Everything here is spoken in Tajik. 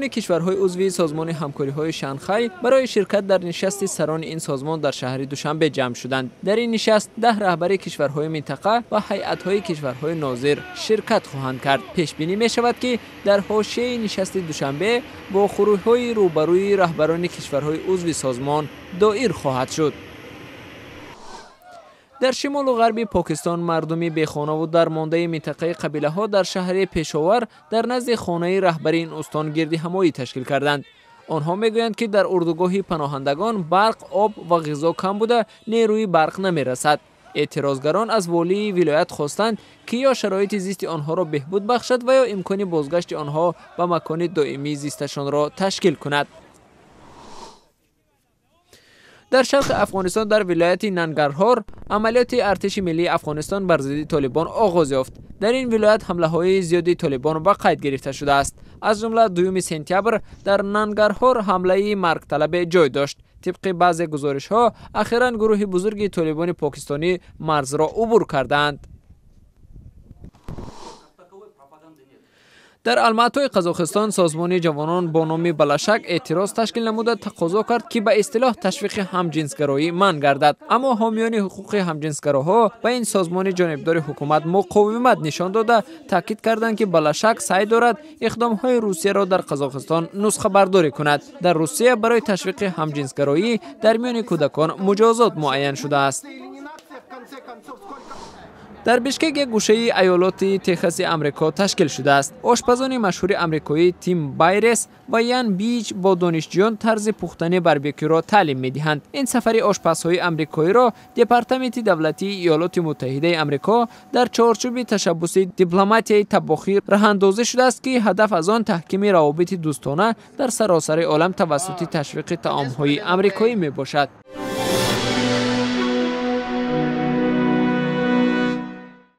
Роҳбарони кишварҳои узви созмони ҳамкориҳои Шанхай барои ширкат дар нишасти сарони ин созмон дар шаҳри Душанбе ҷамъ шуданд. Дар ин нишаст 10 раҳбари кишварҳои минтақа ва ҳайатҳои кишварҳои нозир ширкат хоҳанд кард. Пешбинӣ мешавад, ки дар ҳошияи нишасти Душанбе бо хуруҷҳои рӯбарӯи раҳбарони кишварҳои узви созмон доир хоҳад шуд. Дар шимолу ғарби Покистон мардуми бехонаву дармондаи минтақаи қабилаҳо дар шаҳри Пешовар дар назди хонаи раҳбари ин устон гирди ҳамоӣ ташкил карданд. Онҳо мегӯянд, ки дар урдугоҳи паноҳандагон барқ, об ва ғизо кам буда, нерӯи барқ намерасад. Эътирозгарон аз волии вилоят хостанд, ки ё шароити зисти онҳоро беҳбуд бахшад ва ё имкони бозгашти онҳо ба макони доимии зисташонро ташкил кунад. Дар шарқи Афғонистон дар вилояти Нангарҳор амалиёти артиши миллии Афғонистон бар зидди Толибон оғоз ёфт. Дар ин вилоят ҳамлаҳои зиёди Толибон ба қайд гирифта шудааст. Аз ҷумла 2 сентябр дар Нангарҳор ҳамлаи маргталабе ҷой дошт. Тибқи баъзе гузоришҳо, ахиран гурӯҳи бузурги толибони покистонӣ марзро убур кардаанд. Дар Алматои Қазоқистон созмони ҷавонон бо номи Балашак эътироз ташкил намуда тақозо кард, ки ба истилоҳ ташвиқи ҳамҷинсгароӣ манъ гардад. Аммо ҳомиёни ҳуқуқи ҳамҷинсгароҳо ба ин созмони ҷонибдори ҳукумат муқовимат нишон дода, таъкид карданд, ки Балашак саъй дорад иқдомҳои Русияро дар Қазоқистон нусхабардорӣ кунад. Дар Русия барои ташвиқи ҳамҷинсгароӣ дар миёни кӯдакон муҷозот муайян шудааст. Дар Бишкек як гӯшаи айолоти Техаси Амрико ташкил шудааст. Ошпазони машҳури амрикоӣ Тим Байрес ва Ян Бич бо донишҷӯён тарзи пухтани барбекюро таълим медиҳанд. Ин сафари ошпазҳои амрикоиро Департаменти давлатии Иёлоти Муттаҳидаи Амрико дар чорчӯби ташаббуси дипломатияи табохӣ раҳандозӣ шудааст, ки ҳадаф аз он таҳкими равобити дӯстона дар саросари олам тавассути ташвиқи таомҳои амрикоӣ мебошад.